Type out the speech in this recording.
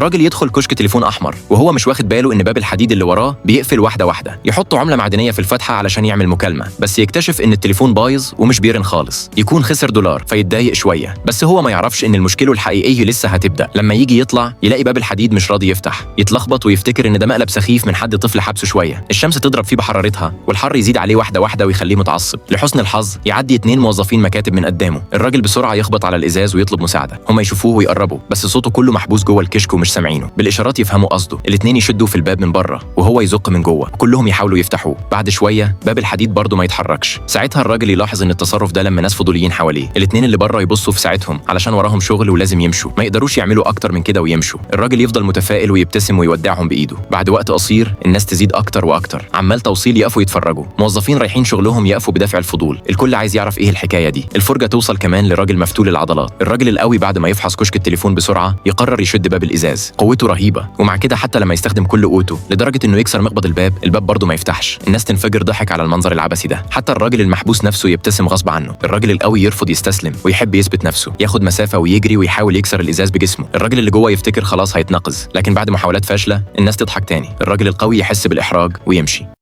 راجل يدخل كشك تليفون احمر وهو مش واخد باله ان باب الحديد اللي وراه بيقفل واحدة واحدة. يحط عمله معدنية في الفتحة علشان يعمل مكالمة، بس يكتشف ان التليفون بايظ ومش بيرن خالص. يكون خسر دولار فيتضايق شوية، بس هو ما يعرفش ان المشكلة الحقيقية لسه هتبدا. لما يجي يطلع يلاقي باب الحديد مش راضي يفتح، يتلخبط ويفتكر ان ده مقلب سخيف من حد طفل حبسه شوية. الشمس تضرب فيه بحرارتها والحر يزيد عليه واحدة واحدة ويخليه متعصب. لحسن الحظ يعدي 2 موظفين مكاتب من قدامه. الراجل بسرعة يخبط على الازاز ويطلب مساعدة. هما يشوفوه ويقربوا، بس صوته كله محبوس جوه الكشك ومش سامعينه. بالاشارات يفهموا قصده. الاثنين يشدوا في الباب من بره وهو يزق من جوه، كلهم يحاولوا يفتحوه. بعد شوية باب الحديد برضه ما يتحركش. ساعتها الراجل يلاحظ ان التصرف ده لما ناس فضوليين حواليه. الاثنين اللي بره يبصوا في ساعتهم علشان وراهم شغل ولازم يمشوا، ما يقدروش يعملوا اكتر من كده ويمشوا. الراجل يفضل متفائل ويبتسم ويودعهم بايده. بعد وقت قصير الناس تزيد اكتر واكتر، عمال توصيل يقفوا يتفرجوا، موظفين رايحين شغلهم يقفوا بدافع الفضول، الكل عايز يعرف ايه الحكاية دي. الفرجة توصل كمان لراجل مفتول العضلات. الراجل القوي بعد ما يفحص كشك التليفون بسرعة يقرر يشد باب الازاز. قوته رهيبة، ومع كده حتى لما يستخدم كل قوته لدرجة انه يكسر مقبض الباب، الباب برضه ما يفتحش. الناس تنفجر ضحك على المنظر العبثي ده، حتى الراجل المحبوس نفسه يبتسم غصب عنه. الراجل القوي يرفض يستسلم ويحب يثبت نفسه، ياخد مسافة ويجري ويحاول يكسر الازاز بجسمه. الراجل اللي جوه يفتكر خلاص هيتنقذ، لكن بعد محاولات فاشلة الناس تضحك تاني. الراجل القوي يحس بالاحراج ويمشي.